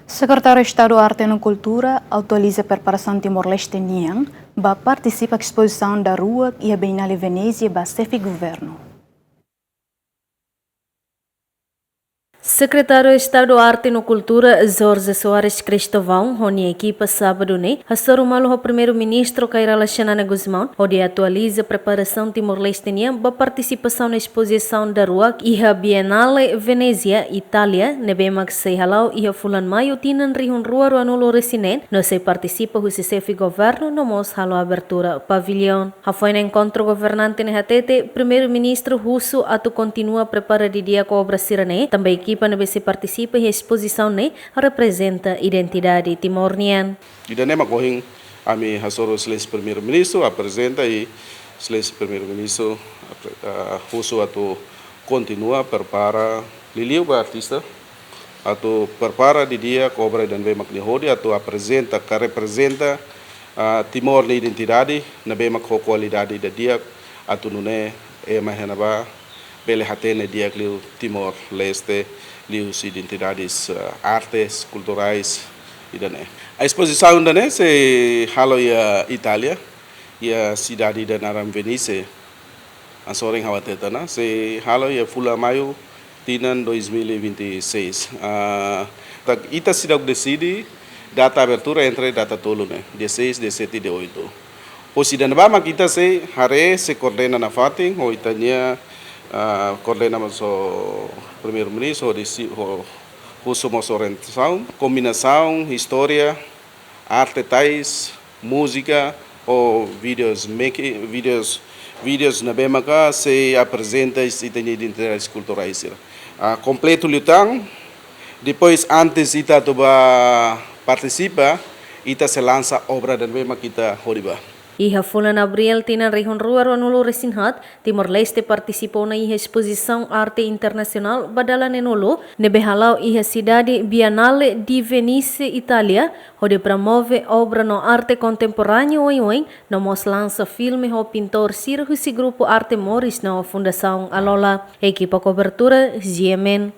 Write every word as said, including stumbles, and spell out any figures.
Sekretáriu Estadu Arte no Kultura atualiza preparasaun Timor-Leste nian ba partisipa espozisaun daruak iha Bienale Venezia ba xefe governu. Sekretáriu Estadu Arte no Kultura, Jorge Soares Cristóvão, ho nia ekipa sábadu ne'e hasoru malu ho Primeiru-Ministru Kay Rala Xanana Gusmão, hodi atualiza preparasaun Timor-Leste nian ba partisipasaun espozisaun daruak iha Bienale Venezia, Itália, ne'ebé mak sei hala'o iha fulan Maiu tinan rihun rua ruanulu-resin-neen, no sei partisipa husi xefe governu no mós halo abertura pavilhaun. Hafoin enkontru governante ne'e hatete, Primeiru-Ministru husu atu kontinua prepara didi'ak obra sira-ne'e, tanba ekipa ne'ebé sei partisipa iha espozisaun ne'e reprezenta identidade Timor nian. Ida-ne'e mak ohin ami hasoru Exelénsia Primeiru-Ministru, aprezenta i Exelénsia Primeiru-Ministru apre-, ah, husu atu kontinua prepara liuliu ba artista, atu prepara didi'ak obra ida ne'ebé mak nia hodi atu aprezenta ka reprezenta, ah, Timor nia identidade ne'ebé mak ho kualidade ida di'ak atu nune'e ema iha ne'ebá bele hatene di'ak liu Timor-Leste, liuhusi identidades, ah, artes, kulturais ida-ne'e. Espozisaun ida-ne'e sei halo iha Itália, iha sidade ida naran Venice. Hanesan ohin ha'u hatete ona, sei halo iha fulan Maiu tinan dois mil e vinte e seis. Ah, tak ita seidauk deside data abertura entre data tolu ne'e, dia seis, dia sete, dia oito. Husi ida-ne'ebá mak ita sei haree, sei koordena nafatin ho ita-nia, ah, koordena mós ho Primeiru-Ministru, ho desi-, ho, husu mós orientasaun, kombinasaun, istória, arte tais, múzika, ou vídeos make, vídeos, vídeos ne'ebé maka sei aprezenta ita-nia identidades kulturais sira. Ah, kompletu liután, depois antes ita atu bá partisipa, ita sei lansa obra ida ne'ebé mak ita hodi bá. Iha fulan Abríl tinan rihun rua ruanulu-resin-haat, Timor-Leste partisipa ona iha espozisaun arte internasionál ba dala neenulu, ne'ebé hala'o iha sidade Biennale di Venice, Itália, hodi promove obra no arte kontemporáneu oioin, no mós lansa filme ho pintór sira husi grupu arte Moris no Fundasaun Alola. Ekipa kobertura, G M N.